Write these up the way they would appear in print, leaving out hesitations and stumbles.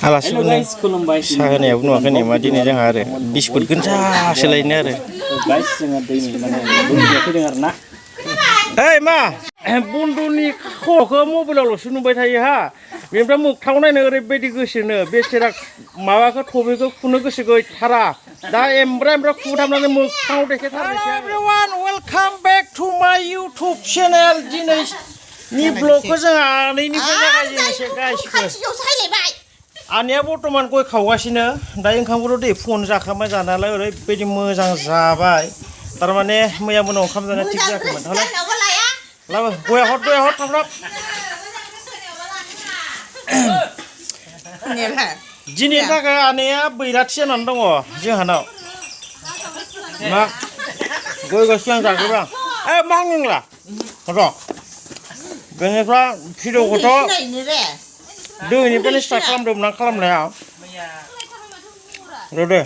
आलासिफोरनो साहा होनायाव नुवाखै नै मा दिनै जोंहा आरो बिस्कुट गोजा सोलायनो आरो ओइ मा बन्द'नि ख'खौ मबाइलावल'सो नुबाय थायो हा बेनिफ्राय मोगथाङाव नायनो ओरैबायदि गोसोनो बेसेरा माबाखौ थबेखौ खुनो गोसो गैथारा दा एमब्रा खुथाबनानै मोगथाङाव देखायथारनोसै एभरिवान वेलकाम बेक टु माय इउटुब चेनेल दिनैनि ब्लगखौ जोंहा आनैनिफ्राय जागायजेननोसै गाइसखौ आनैया बर्थमान गय खावगासिनो दा ओंखामखौथ' दै फुङावनो जाखांबाय जानायालाय ओरैबायदि मोजां जाबाय थारमाने मैया मोनाव ओंखाम जानाया थिग जायाखैमोन लाबो गया हर थाब दिनैनि थाखाय आनैया बैराथि जानानै दङ जोंहानाव मा गय सिगां जाग्रोबाय आं मा होनोंला र' बेनिफ्राय भिडिअखौथ' दोहैनिफ्रायनो स्टार्ट खालामदोंमोन आं खालामनाया दे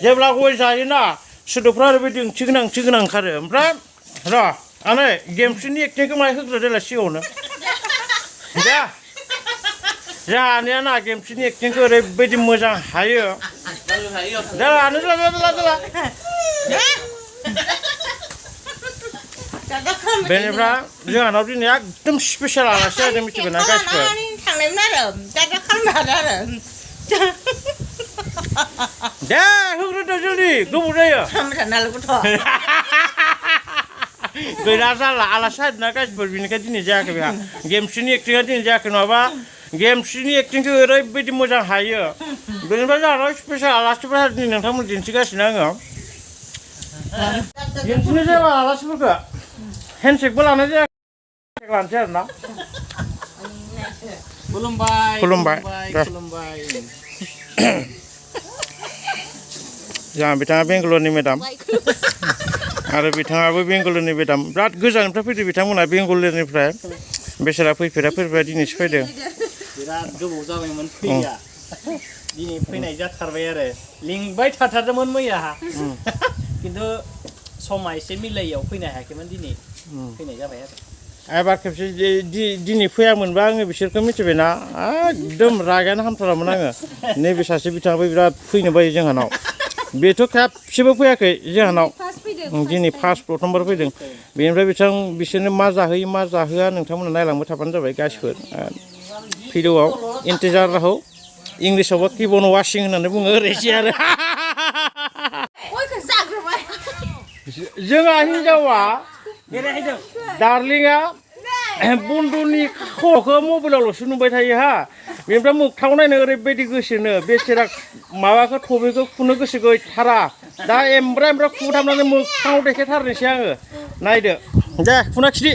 जेब्ला गय जायोना सोदोबफ्रा ओरैबायदि ओंथि गोनां ओंखारो ओमफ्राय र' आनै गेमस्रिनि एक्टिंखौ माहाय होग्रोदोलाय सिगाङावनो दे जोंहा आनैया ना गेमस्रिनि एक्टिंखौ ओरैबायदि मोजां हायो बेनिफ्राय जोंहानाव दिनै एकदम स्पेसियेल आलासि जादों मिथिगौ ना गासिबो दे होग्रोदो जल्दि गोबाव जायो गैला जाला आलासि जादोंना गासिबो बेनिखायनो दिनै जायाखै बेहा गेमस्रिनि एक्टिंआ दिनै जायाखै नङाबा गेमस्रिनि एक्टिंखौ ओरैबायदि मोजां हायो बेनिफ्राय जोंहानाव स्पेसियेल आलासिफोर दिनै नोंथांमोन दिन्थिगासिनो आङो दिन्थिनो जाया आलासिफोरखौ हेन्डसेकबो लानाय जायाखै लानोसै आरोना खुलुमबाय जोंहा बिथाङा बेंगालरनि मेडाम आरो बिथाङाबो बेंगालरनि मेडाम बिराद गोजाननिफ्राय फैदों बिथांमोना बेंगालरनिफ्राय बेसेरा फैफेरा दिनैसो फैदों बिराद गोबाव जाबायमोन फैया दिनै फैनाय जाथारबाय आरो लिंबाय थाथारदोंमोन मैयाहा खिन्थु समा एसे मिलायैयाव फैनो हायाखैमोन दिनै फैनाय जाबाय आरो एबार खेबसे दिनै फैयामोनबा आङो बिसोरखौ मिथिबायना एकदम रागायानो हामथारामोन आङो नैबे सासे बिथाङाबो बिराद फैनो बायो जोंहानाव बेथ' खेबसेबो फैयाखै जोंहानाव दिनै फार्स्ट प्रथमबार फैदों बेनिफ्राय बिसोरनो मा जाहोयो मा जाहोआ नोंथांमोना नायलांबाय थाबानो जाबाय गासिबो भिडिअ'आव इन्टेजार राहौ इंलिसावबा किबन वाशिं होननानै बुङो ओरैसै आरो जोंहा हिन्जावा दार्लिंआ बन्द'नि ख'खौ मबाइलावल'सो नुबाय थायो हा बेनिफ्राय मोगथाङाव नायनो ओरैबायदि गोसोनो बेसेरा माबाखौ थबेखौ खुनो गोसो गैथारा दा एमब्रा खुथाबनानै मोगथाङाव देखायथारनोसै आङो नायदो दे खुना खिथि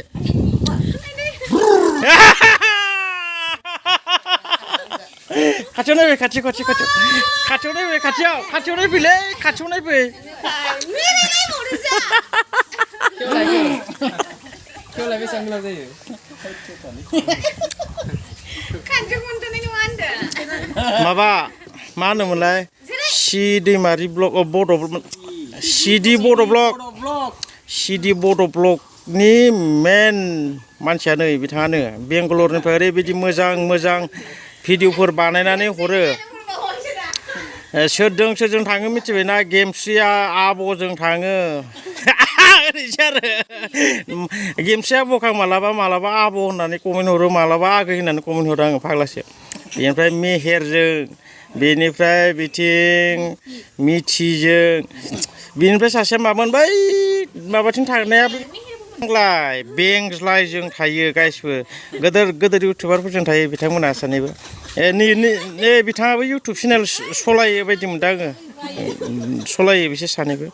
खाथियाव नायबाय खाथियाव नायबाय खाथियाव नायफैलै खाथियाव नायफै खेवलाय बेसेबां गोलाव जायो माबा मा होनोमोनलाय दैमारि ब्लक सिडि बड' ब्लकनि मेन मानसियानो बिथाङानो बेंगालरनिफ्राय ओरैबायदि मोजां भिडिअफोर बानायनानै हरो सोरजों थाङो मिथिबायना गेमस्रिया आब'जों थाङो ओरैसो आरो गेमस्रिया बखां मालाबा आब' होननानै कमेन्ट हरो मालाबा आगै होननानै कमेन्ट हरो आङो फाग्लासो बेनिफ्राय मेहेरजों बेनिफ्राय बिथिं मिथिजों बेनिफ्राय सासेया मामोन बै माबाथिं थांनाया बेंज्लायजों थायो गासिबो गोदोर इउटुबारफोरजों थायो बिथांमोना सानैबो नै बिथाङाबो इउटुब चेनेल सलायो बायदि मोनदों आङो सलायो बिसोर सानैबो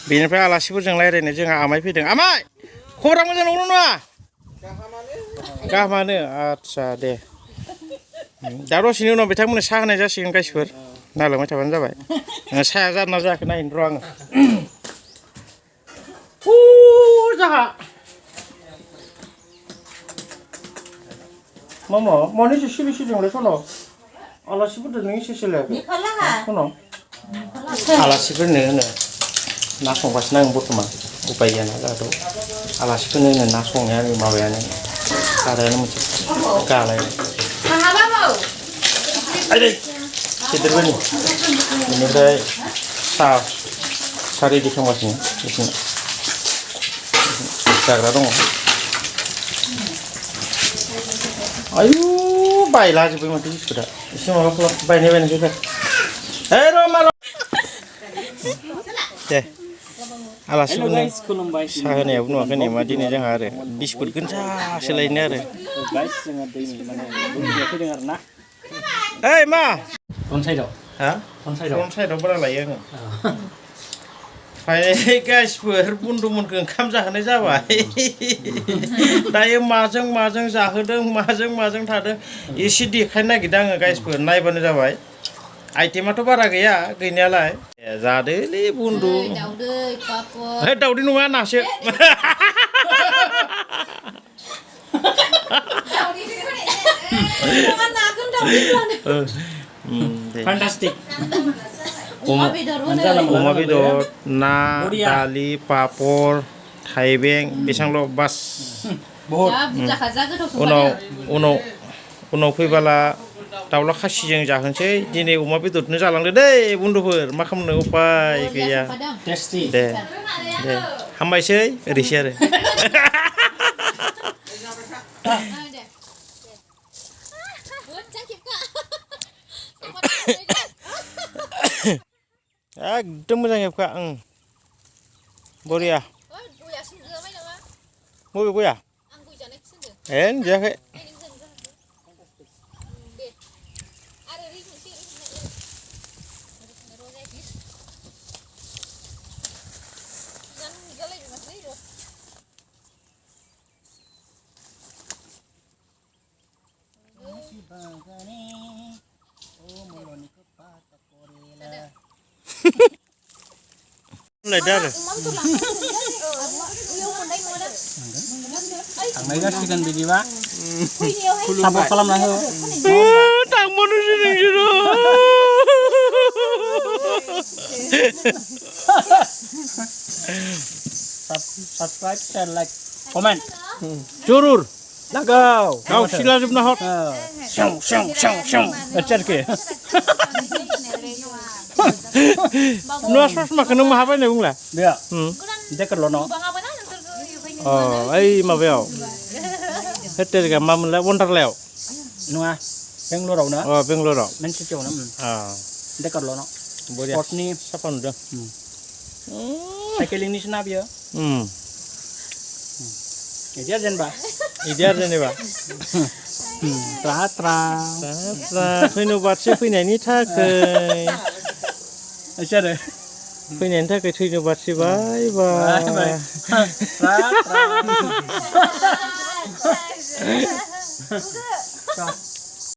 बेनिफ्राय आलासिफोरजों रायज्लायनो जोंहा आमाइ फैदों आमाइ खबरा मोजां नंगौ नङा गाहामानो आदसा दे दा दसेनि उनाव बिथांमोननो साहा होनाय जासिगोन गासिफोर नायलांबाय थाबानो जाबाय साया जादोंना जायाखै नायनो र' आङो जाहा मानो एसे सिरि सनाव आलासिफोरजों नों एसे सोलायाखै सनाव आलासिफोरनो होनो ना संगासिनो आं बर्थमान उपाय गैया ना जोंहाथ' आलासिफोरनो होनो ना संनाया माबायानो गारायानो मोनसे गालाय आइदै सिदेरबाय नै बेनिफ्राय साहा रेडि खालामगासिनो बिथिं जाग्रा दङ आयु बायलाजोब्बाय माथो बिस्कुटआ एसे माबा खालाम बायनायसै दे ओइ र' मा दे आलासिफोरनो खुलुमबाय साहा होनायाबो नुवाखै नै मा दिनै जोंहा आरो बिस्कुट गोनजासो लायनो आरो गाइस जोङो दैनि माने दुब्लियाव फैदों आरो ना ओइ मा फ्रन्ट साइडआव हा फ्रन्ट साइडआव फ्रन्ट साइडआव बारा लायो आङो ओमफ्राय गाइसफोर बन्दुमोनखौ ओंखाम जाहोनाय जाबाय दायो माजों माजों जाहोदों माजों थादों एसे देखायनो नागिरदों आङो गाइसफोर नायबानो जाबाय आइटेमाथ' बारा गैया गैनायालाय जादोलै बन्दु है दाउदै नङा नासो फैन्टास्टिक अमा बेदर ना दालि पापर थाइबें बेसांल' बास उनाव फैबाला दाउला खासिजों जाहोनोसै दिनै अमा बेदरनो जालांदो दै बन्दुफोर मा खालामनो उपाय गैया दे हामबायसै ओरैसै आरो एकदम मोजां हेबखा बरिया बबे गया ए जायाखै लायदो आरो थांनाय जासिगोन बिदिबा सापर्ट खालामना हो थांबावनोसै नोंसोरो साबस्क्राइब शेयर लाइक कमेन्ट जरुर लागाव गाव सिलाजोबना हर एचारके नुवा ससमाखौ नों माहा बायनाय बुंला बेया देकारल' न अ ओइ माबायाव हेटेरिका मा मोनलाय वन्डारलायाव नङा बेंगलराव ना अ बेंगलराव मेन सिटियाव ना देकारल' न बरिया स्पर्टनि साफा नुदों साइकेलिंनिसो ना बियो इदि आरो जेनेबा ट्रा धन्यबादसो फैनायनि थाखाय धन्यबादसो बाय बाय